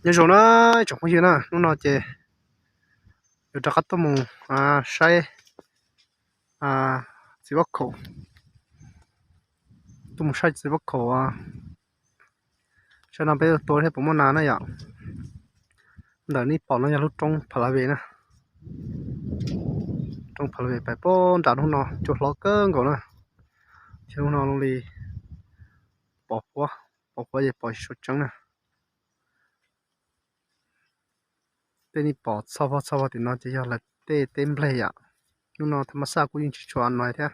Nyob zoo na tsoom phooj ywg na, hnub no ces yuav rov qab tuaj mus saib txiv pob khaum, tuaj mus saib txiv pob khaum, saib no peb tua thiab puas muaj nas na yom. Ntawm nej pom no yog lub roob Pha La Ve na, roob Pha La Ve pais puag nram hnub no cua hlob kawg nkaus na, thiab hnub no li pos huab, pos huab ces pos tsis tshua tseeb na. Tej nej pom txhoj vog txhoj vog tim no ces yog lawv tej teb nplej yom. Hnub no thaj ma xaj kuj yeej tsis tshua no thiab,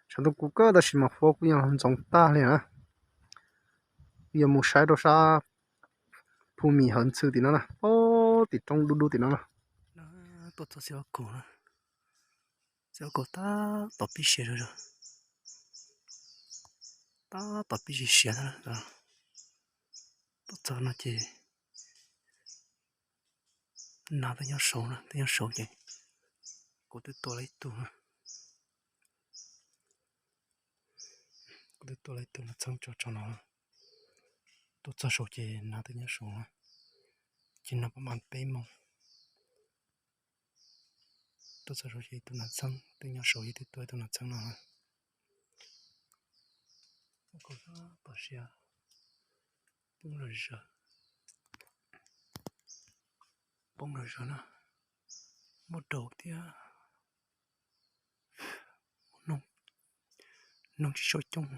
tshav ntuj kub kawg tab sis mas huab kuj yeej ntxoov tag li na. Yuav mus saib rau sab Phu Mis Hawv Ntxhw tim no na, puag tim roob dub dub tim no na. Tuaj txog txiv pob khaum na, txiv pob khaum tab tom pib siav zog zog, tab tom pib siav siav na. Tuaj txog no ces nas twb nyob saud na, twb nyob saud ces kuv twb tua lawm ib tug na. Kuv twb tua lawm ib tug nas txheeb tso tso no. Tuaj txog saud ces nas twb nyob saud na, ces no pab mas peb moos. Tuaj txog saud ces ib tug nas txheeb twb nyob saud, ces twb tua ib tug nas txheeb no na. Pob khaum tab tom siav, poob lawm zog, poob lawm zog na, muaj daus thiab, noog tsis tshua coob,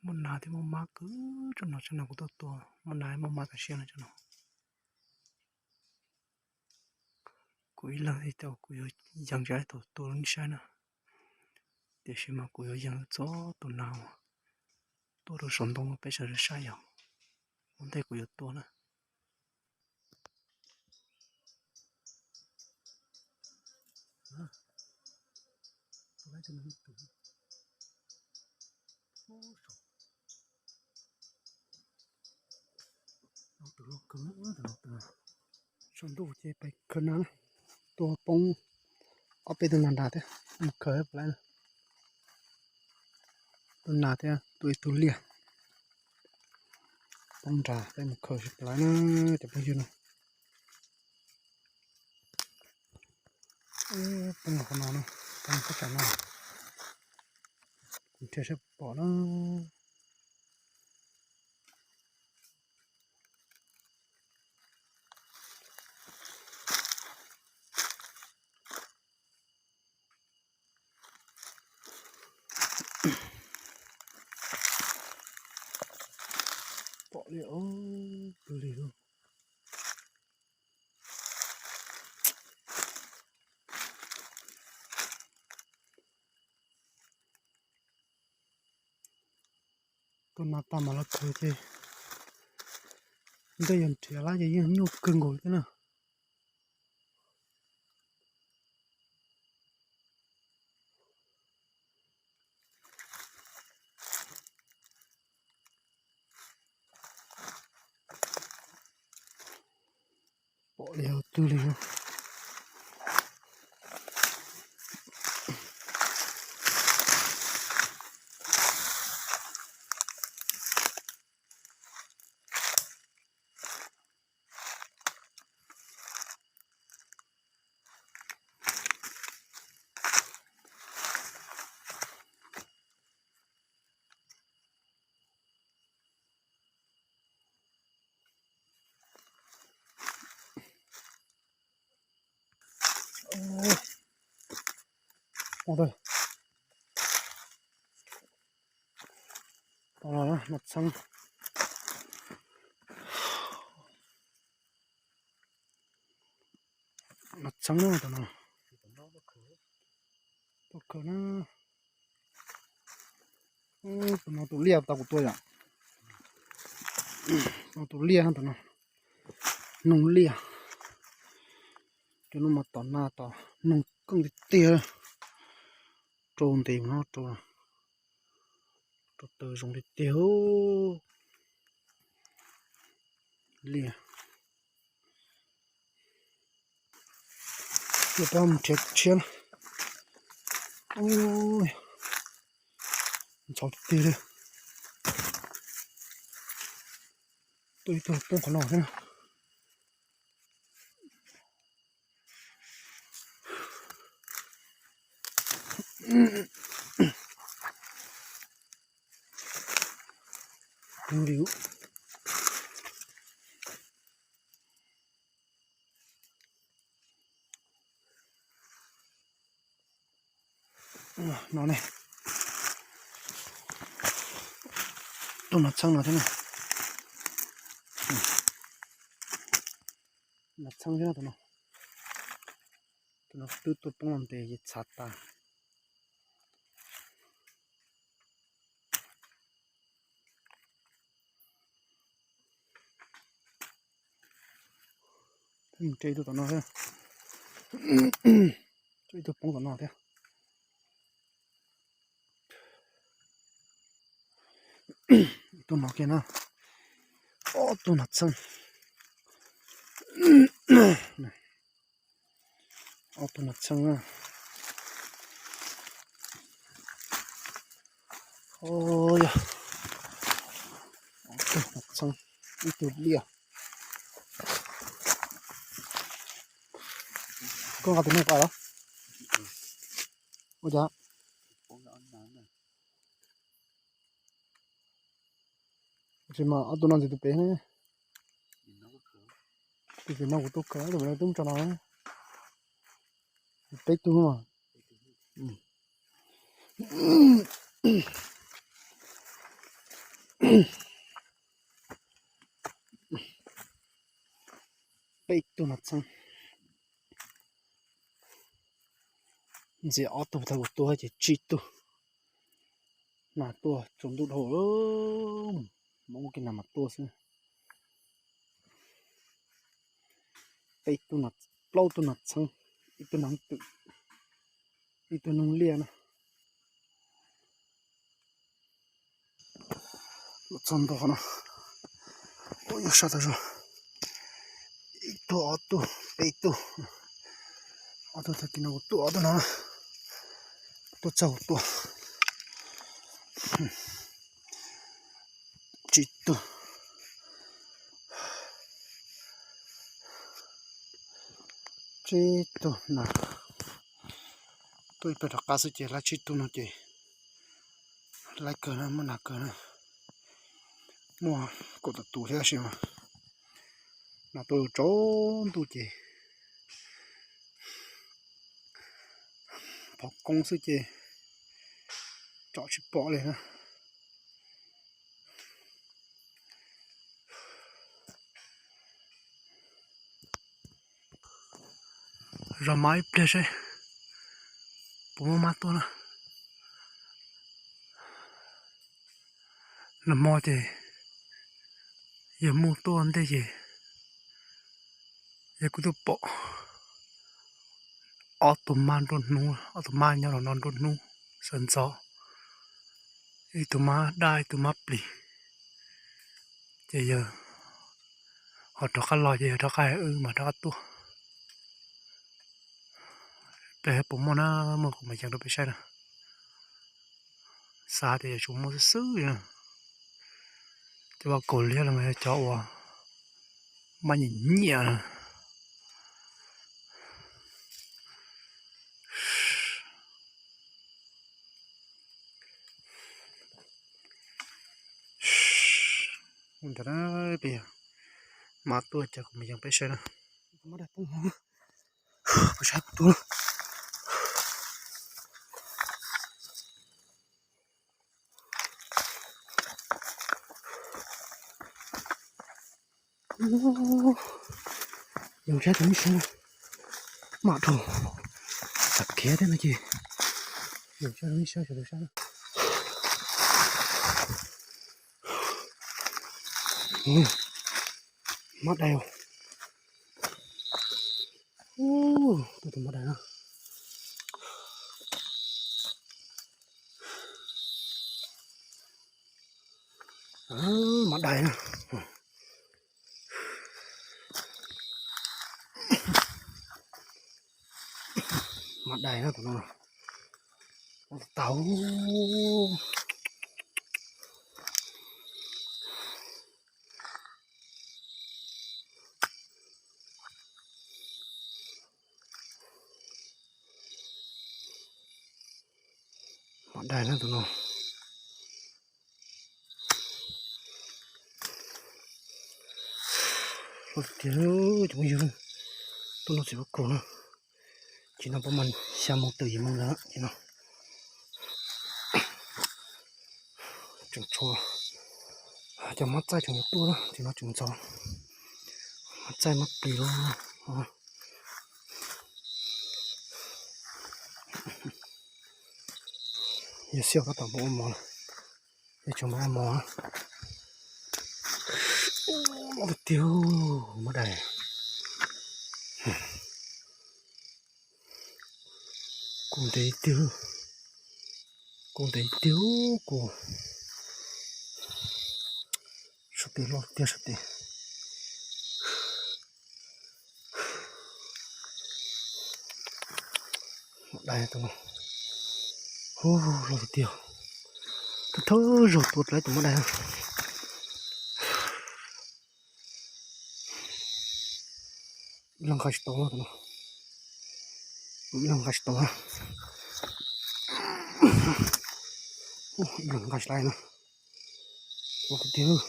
muaj nas thiab muaj mab kwv tsoom no, tsoom no kuv tuaj tua muaj nas muaj mab tas siab no tsoom no. Kuv ib leeg tau kuv yuav yees tsis tau tua rau nej saib na, tiam sis mas kuv yuav yees txog tus nas uas tuaj rau saum ntoo peb sawv daws saib yom. Ua ntej kuv yuav tua na. Saum ntuj ces pais khaws nas, tua poob ob peb tug nas nrad thiab, mus khaws puas laib na. Tua nas thiab tua ib tug liaj poob nrad, peb mus khaws seb puas laib na cov phooj ywg na. Poob qhov no na, poob qhov tsam no, kuv nrhiav seb pom na. Pom li, pw li lauj. Tua nas tag mam los khaws ces ntej yog nrhiav lawm ces yeej nyuaj kawg nkaus thiab na. Pom li twg li. Nas txheeb, nas txheeb na, tus no, tus khaws na. Tus no tus liaj tau kuv tua yom. Tus liaj, tus no noog liaj. Cov no mas tom nas tom noog keej tiag tiag. Rau ntev no, rau taws zoo tiag tiag. Liaj. Cia peb mus nrhiav tshiab na. Ntxhov tiag tiag li. Tuaj ib tug poob qhov no thiab na. Tus li no ne, tus nas txheeb no thiab na. Nas txheeb thiab tus no. Tus no twb tuaj poob los ntes ces txhav tas. Mus tse ib tug tom no thiab. Ib tug poob tom no thiab. Tus no kiag na. Ob tug nas txheeb. Ob tug nas txheeb na. Yog ob tug nas txheeb, ib tug liaj. Koj nqa tus no pais los? Ua cas? Tsis mas ob tug no ntxiv tus pem ne. Tus pem no kuv tuaj kawm, tus pem no twb mus tso no. Peb tug mas. Peb tug nas txheeb. Ntxiv ob tug thaum kuv tuaj ces tsib tug. Nas tuaj tsaus ntuj dhau, mus ua kiag nas mas tuaj xwb. Peb tug nas, plaub tug nas txheeb, ib tug nas twm, ib tug noog liaj na. Los txog ntua qhov no, ua yog sab tas zog, ib tug ob tug peb tug, ob tug tag kis no kuv tuaj ob tug no, tuaj txog kuv tuaj. Tsib tug, tsib tug nas. Tuaj ib pliag rov qab xwb ces lab tsib tug no ces lab kawg na, muaj nas kawg na. Muaj kaum tawm tus thiab tab sis mas nas tuaj tsaus ntuj ces pom koob xwb ces tsom tsis pom li na. Zov mab ib pliag seb puas muaj mab tuaj na. Nag hmo ces yawg muj tuaj ntej ces yawg kuj tuaj pom ob tug mab nruab hnub, ob tug mab nyob rau no nruab hnub sawv ntxov, ib tug mab daj ib tug mab plis. Ces yawg ho rov qab los ces yawg rov qab hais wb mas rov qab tuaj. Peb puas muaj na, muaj kuv mam yees rau peb saib na. Xav tias yuav tsum muaj xwb xwb li na. Cov vaj kaum liab los yog cov uas maj nyiam nyiam na. Ntawd na, peb yog mab tuaj ces kuv mam yees peb saib na. Peb saib puas tuaj. Yees saib tus mib sab, maj dhau, txav khiav thiab no ces yees saib tus mib sab sawv daws saib. Mab dais, tuaj tus mab dais na. Mab dais na. Mab dais na tus no. Tau. Dais na tus no. Loj tiag, cov phooj ywg, tuaj noj txiv vab kaum na. Ces no pab mas xya moo twm yim moo ntawd ces no tseem tshuav cov mab txaij tseem yuav tuaj na, ces no tseem ntxhov mab txaij mab plis los. Yog xiab tab tom mus ua mov lawm, yog tseem mus ua mov. Loj tiag, mab dais. Kuv ntev tiag, kuv ntev tiag, kuv sab tes loj tiag sab tes. Mab dais tus no, loj tiag tiag, thawj thawj zaug tua tau tus mab dais. Ib leeg nqa tsis tau tus no, ib leeg nqa tsis tau, ib leeg nqa tsis laib na. Loj tiag tiag.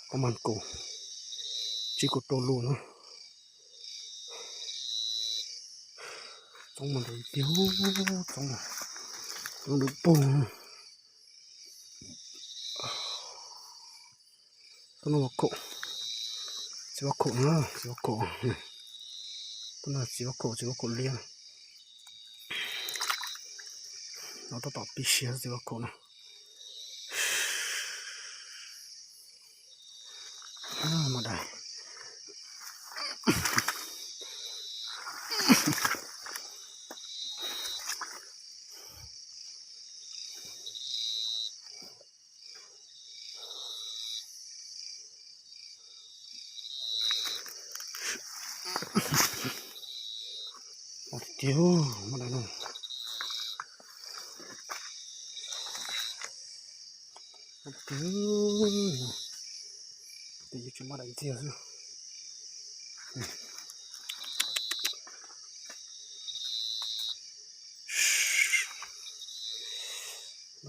Pab mas kaum tsib kaum rau lus na. Txoob mas ntev tiag, txoob, txoob dub pug. Tuaj noj vab kaum, txiv vab kaum na, txiv vab kaum, tuaj noj txiv vab kaum, txiv vab kaum liab. No tab tom pib siav txiv vab kaum no. Mab dais. Tiag, mab dais no. Tiag, tes yuav tsis mab dais ntxiag xwb.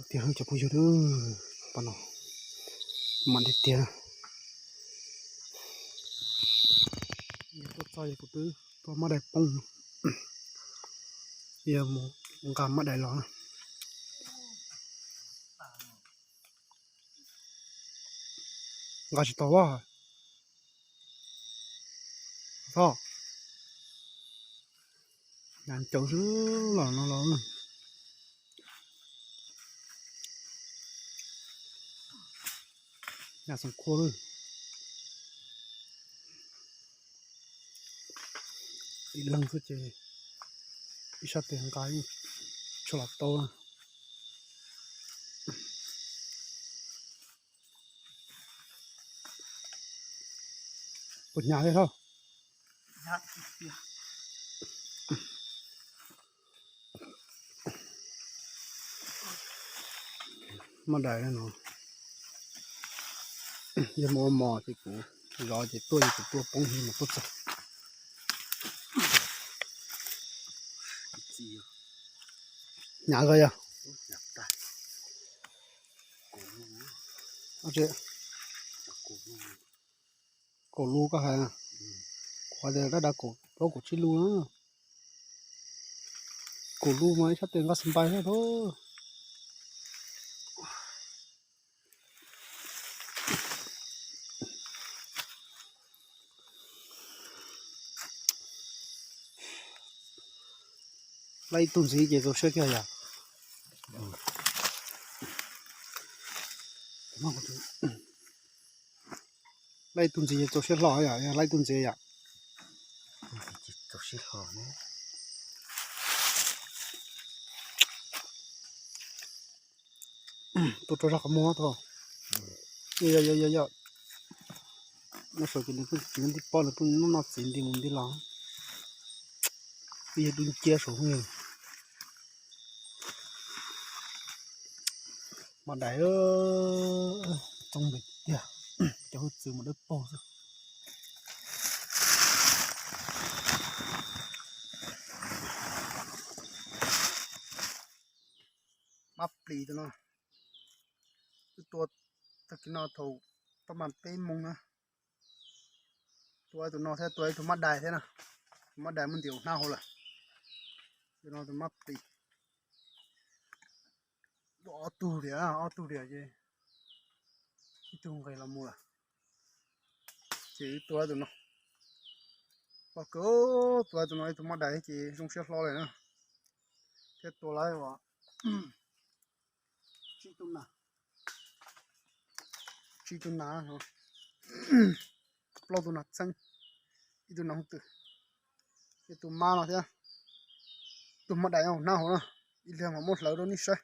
Tiag cov phooj ywg, pab no mas tiag tiag. Yog tuaj txog yog kuv twb tua mab dais poob, yog mus nqa mab dais los. Nqa tsis tau a. Txhob, nyav caum xwb los no los. Nyav xoom khua lawm. Ib leeg xwb ces ib sab tes nqa yeej tshua los tau. Puas hnyav li hlob? Mab dais no, yog mus ua mov ces kuv zov ces tuaj, yog kuv tua poob hli mas tuaj txog. Hnyav kawg yog. Kaum lub koj hais, kuv hais tias dab dab kaum plaub kaum tsib lub na. Kaum lub mas ib sab tes nqa xas npais xwb. Laib ib tug ntxiv ces txaus siab kiag yom. Laib ib tug ntxiv ces txaus siab hlo yom, yog laib ib tug ntxiv yom. Txaus siab hlo. Tuaj rau zaj qhov muag tau. Yog, yog, yog, yog. Noj saum ces nws pheej txiv nti pob, nws pheej noj noj txiv nti mus nti los. Ib yog dub nciab saum pheej yog. Mab dais, txoob ntev tiag, cov hwj txwv mas dawb paug xwb. Mab plis tus no, wb tua tag kis no thaum pab mas peb moos na. Tua tus no thiab tua ib tug mab dais thiab na. Tus mab dais muab ntim hnab hauv lawm. Tus no tus mab plis. Tua ob tug tiag, ob tug tiag ces ib tug nqis los mus lawm. Ces tua tus no, tua tus no ib tug mab dais ces zoo siab hlo lawm na. Thiab tua lawm uas tsib tug nas, tsib tug nas, plaub tug nas txheeb, ib tug nas hooj twm, ib tug mab no thiab, tus mab dais hnab hauv no, ib pliag mas muab hlawv rau nej saib.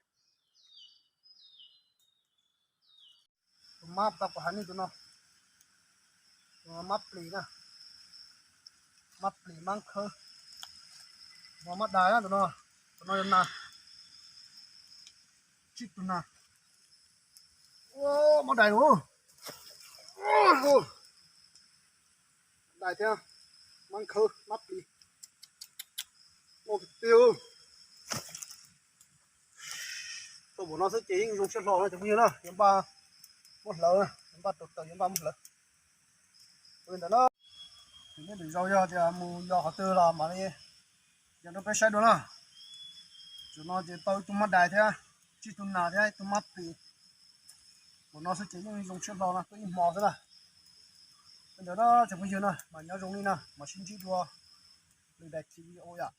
Tus mab tau kuv hais nej tus no, tus no mab plis na, mab plis mab khawb, tus no mab dais na, tus no, tus no yog nas, tsib tug nas, mab dais, dais thiab, mab khawb mab plis, ua tiag. Tua npaum no xwb ces yeej zoo siab hlo no cov phooj ywg na, yuav npaj muab hlawv, yuav npaj rau taws yuav npaj muab hlawv. Ua li ntawd na, nyob lwm zaus yog tias mus yos qhov twg los mam li yog rau peb saib dua na. Zaum no ces tau ib tug mab dais thiab, tsib tug nas thiab ib tug mab plis. Npaum no xwb ces yeej zoo siab hlo no, tuaj ib hmo xwb na. Ua li ntawd na cov phooj ywg na, mas nyob zoo li na, mam sib ntsib dua lwm daim clip video yom.